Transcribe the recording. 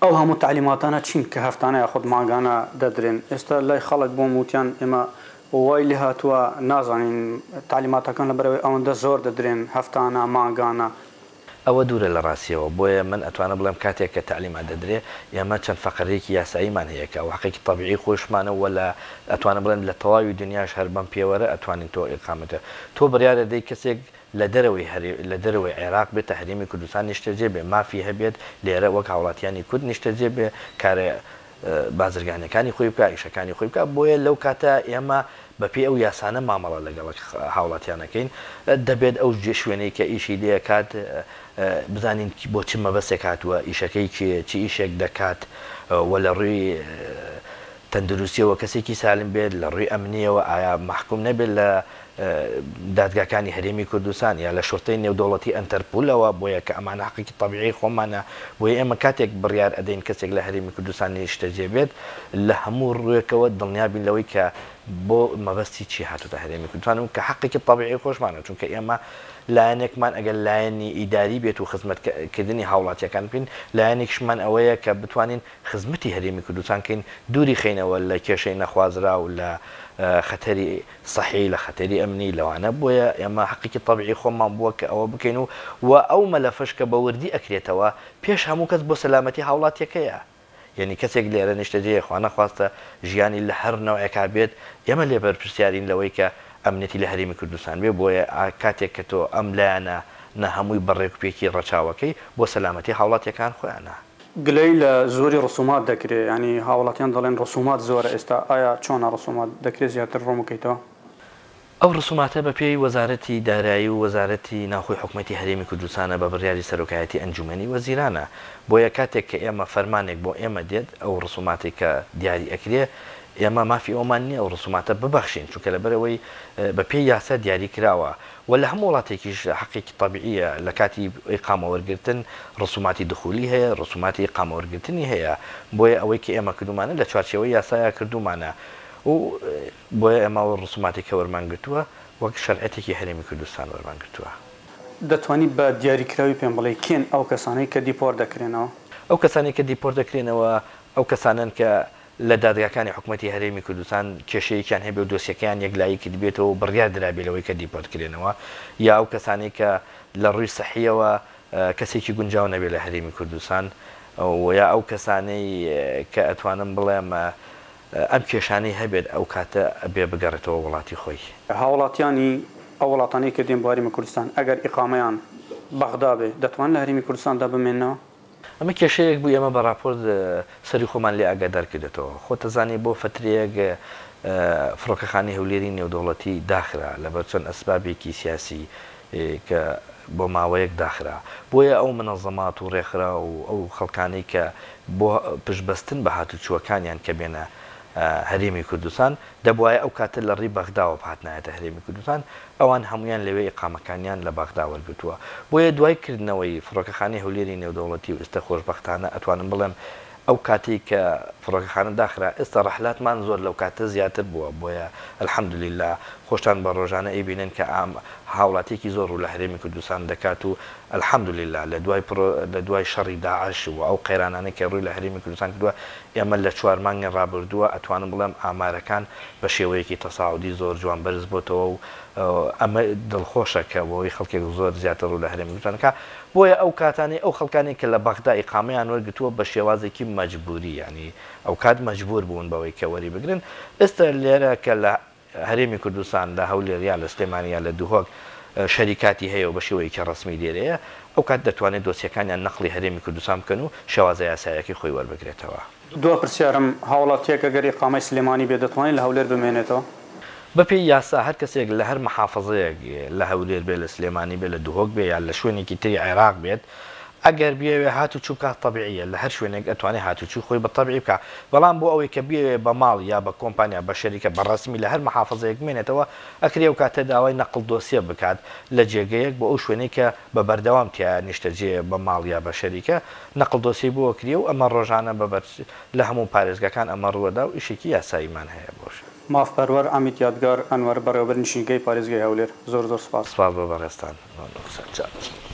ئەو هەموو تەعلیماتانە چین کە هەفتانە یاخود مانگانە دەدرێن؟ ئێستا لای خەڵک بۆم وتیان ئێمە وای لێهاتووە نازانین تەعلیماتەکان لەبەرئەوەی ئەوەندە زۆر دەدرێن هەفتانە، مانگانە. ئەوە دوورە لە ڕاستیەوە، بۆیە من ئەتوانم بڵێم کاتێک کە تەعلیمات دەدرێ ئێمە چەند فەقەرەیەکی یاساییمان هەیە کە ئەو حەقێکی تەبیعی خۆیشمانە و لە ئەتوانم بڵێم لە تەواوی دنیاش هەر بەم پێوەرە ئەتوانین تۆ ئیقامەتە تۆ بڕیارە دەی کەسێک لە دەرەوەی هەرێ لە دەرەوەی عێراق بێتە هەرێمی کوردستان نیشتەجێ بێ مافی هەبێت لێرە وەک هاوڵاتیانی کورد نیشتەجێ بێ کارە بازرگانیەکانی خۆی بکا ئیشەکانی خۆی بکا بۆیە لەو کاتە ئێمە بە پێی ئەو یاسانە مامەڵە لەگەڵ هاوڵاتیان ئەکەین دەبێت ئەو شوێنەی کە ئیشی لێ ئەکات بزانین بۆ چ مەبەستێک هاتووە ئیشەکەی کێیە چ ئیشێک دەکات و لە ڕووی تەندروستیەوە کەسێکی سالم بێت، لە ڕووی ئەمنیەوە ئایا مەحکوم نەبێت لە دادگاکانی هەرێمی کوردستان یا لە شورتەی نێودەوڵەتی ئەنتەرپولەوە، بۆیە کە ئەمانە حەقێکی تەبیعی خۆمانە، بۆیە ئێمە کاتێک بڕیار ئەدەین کەسێک لە هەرێمی کوردستان نیشتەجێ بێت لە هەموو ڕووێکەوە دڵنیا بین لەوەی کە بۆ مەبەستی چی هاتۆتە هەرێمی کوردستان و کە حەقێکی تەبیعی خۆشمانە، چونکە ئێمە لایەنێکمان ئەگەر لایەنی ئیداری بێت و خزمەت کردنی هاوڵاتیەکان بکەین، لایەنێکیشمان ئەوەیە کە بتوانین خزمەتی هەرێمی کوردستان کەین، دووری خەینەوە لە کێشەی نەخوازراو، لە خەتەری سەحی، لە خەتەری ئەمنی، لەوانە، بۆیە ئێمە حەقێکی تەبیعی خۆمان بووە کە ئەوە بکەین و و ئەو مەلەفەش کە بە وردی ئەکرێتەوە پێش هەموو کەس بۆ سەلامەتی هاوڵاتیەکەیە، یەنی کەسێک لێرە نیشتەجێیە خوانەخواستە ژیانی لە هەر نەوعێکا بێت ئێمە لێ بەرپرسیارین لەوەی کە ئەمنیەتی لە هەرێمی کوردستان بێ، بۆیە کاتێک کە تۆ ئەم لایەنە نە هەمووی بە ڕێکوپێکی ڕەچاوەکەی بۆ سەلامەتی هاوڵاتیەکان خۆیانە. گلەیی لە زۆری ڕسومات دەکرێ یانی هاوڵاتیان دەڵێن ڕسومات زۆرە ئێستا ئایا چۆنە ڕسومات دەکرێ زیاتر ڕوون بکەیتەوە؟ ئەو ڕسوماتە بە پێی وەزارەتی دارایی و وەزارەتی ناوخۆی حکومەتی هەرێمی کوردستانە بە بڕیاری سەرۆکایەتی ئەنجومەنی وەزیرانە بۆیە کاتێک کە ئێمە فەرمانێک بۆ ئێمە دێت ئەو ڕسوماتەی کە دیاری ئەکرێ ئێمە مافی ئەوەمان نیە ئەو ڕسوماتە ببەخشین چونکە لەبەرئەوەی بە پێی یاسا دیاری کراوە وە لە هەموو وڵاتێکیش حەقێکی تەبیعیە لە کاتی ئیقامە وەرگرتن ڕسوماتی دخولی هەیە ڕسوماتی ئیقامە وەرگرتنی هەیە بۆیە ئەوەی کە ئێمە کردومانە لە چوارچێوەی یاسایا کردومانە و بۆیە ئێمە ئەو ڕسوماتەی کە وەرمان گرتووە وەک شەرعیەتێکی هەرێمی کوردستان وەرمان گرتووە. دەتوانی بە دیاریکراوی پێم بڵێی کێن ئەو کەسانەی کە دیپۆرت دەکرێنەوە؟ ئەو کەسانەی کە دیپۆرت دەکرێنەوە ئەو کەسانەن کە لە دادگاکانی حکومەتی هەرێمی کوردستان کێشەیەکیان هەبێ و دۆسیەکەیان یەکلایی کردبێتەوە و بڕیار درابێ لەوەی کە دیپۆرت کرێنەوە یا ئەو کەسانەی کە لە ڕووی سەحییەوە کەسێکی گونجاو نەبێ لە هەرێمی کوردستان و یا ئەو کەسانەی کە ئەتوانم بڵێم ئەم کێشانەی هەبێت ئەو کاتە ئەبێ بگەڕێتەوە وڵاتی خۆی. هاوڵاتیانی ئەو وڵاتانەی کە دێن بۆ هەرێمی کوردستان ئەگەر ئیقامەیان بەغدا بێ دەتوانن لە هەرێمی کوردستاندا بمێننەوە؟ ئەمە کێشەیەک بوو ئێمە بە ڕاپۆرت سەری خۆمان لێ ئاگادار کردێتەوە. خۆت ئەزانی بۆ فەترەیەک فڕۆکەخانەی هەولێری نێودەوڵەتی داخرا لەبەر چەند ئەسبابێکی سیاسی کە بۆ ماوەیەک داخرا. بۆیە ئەو منەزەمات و ڕێکخراو و ئەو خەڵکانەی کە بۆ پشتبەستن بە هاتوچووەکانیان کە بێنە هەرێمی کوردستان دەبوایە ئەو کاتە لە ڕێی بەغداوە بهاتنایەتە هەرێمی کوردستان، ئەوان هەموویان لەوێ ئیقامەکانیان لە بەغدا وەرگرتووە. بۆیە دوای کردنەوەی فڕۆکەخانەی هەولێری نێودەوڵەتی و ئێستا خۆشبەختانە ئەتوانم بڵێم ئەو کاتەی کە فڕۆکەخانە داخرا ئێستا ڕەحلاتمان زۆر لەو کاتە زیاتر بووە، بۆیە الحمدللە خۆشتان بە ڕۆژانە ئەیبینن کە هاوڵاتیەکی زۆر ڕوو لە هەرێمی کوردستان دەکات و الحمدللە لە دوای پڕۆ لە دوای شەڕی داعش و ئەو قەیرانانەی کە ڕووی لە هەرێمی کوردستان کردووە ئێمە لە چوار مانگی ڕابردووە ئەتوانم بڵێم ئامارەکان بە شێوەیەکی تەساعودی زۆر جوان بەرز بۆتەوە و ئەمە دڵخۆشە کە بەوەی خەڵکێک زۆر زیاتر ڕوو لە هەرێمی کوردستان دەکات بۆیە ئەو کاتانەی ئەو خەڵکانەی کە لە بەغدا ئیقامەیان وەرگرتووە بە شێوازێکی مەجبوری یانی ئەوکات مەجبور بوون بەوەی کە وەری بگرن ئێستا لێرە کە لە هەرێمی کوردستان لە هەولێر یا لە سلێمانی یا لە دهۆک شەریکاتی هەیە و بە شێوەیەکی ڕەسمی لێرەیە، ئەو کات دەتوانێت دۆسیەکانیان نەقڵی هەرێمی کوردستان بکەن و شێوازە یاساییەکەی خۆی وەربگرێتەوە. دوا پرسیارم، هاوڵاتیەک ئەگەر ئیقامەی سلێمانی بێت دەتوانێت لە هەولێر بمێنێتەوە؟ بەپێی یاسا هەر کەسێک لە هەر محافەزەیەک لە هەولێر بێت، لە سلێمانی بێت، لە دهۆک بێت یا لە شوێنێکی تری عێراق بێت، ئەگەر بیەوێ هاتوچو بکات تەبیعیە لە هەر شوێنێک ئەتوانێ هاتوچوی خۆی بە تەبعی بکا بەڵام بۆ ئەوەی کە بیەوێ بە ماڵ یا بە کۆمپانیا بە شەریکە بە ڕەسمی لە هەر محافەزەیەک بمێنێتەوە ئەکرێ ئەو کاتە داوای نەقڵ دۆسیە بکات لە جێگەیەک بۆ ئەو شوێنەی کە بە بەردەوام تیایا نیشتەجێیە بە ماڵ یا بە شەریکە نەقڵ دۆسیەی بۆ ئەکریێ و ئەمە ڕۆژانە بە بەر لە هەموو پارێزگاکان ئەمە ڕووەدا و ئیشێکی یاساییمان هەیە بۆش. مافپەروەر عەمید یادگار ئەنوەر بەڕێوەبەری نشینگەی پارێزگای هەولێر زۆر زۆر سوپاس. سوپاس بۆ بەڕێزتان مەمنون سەرچاو.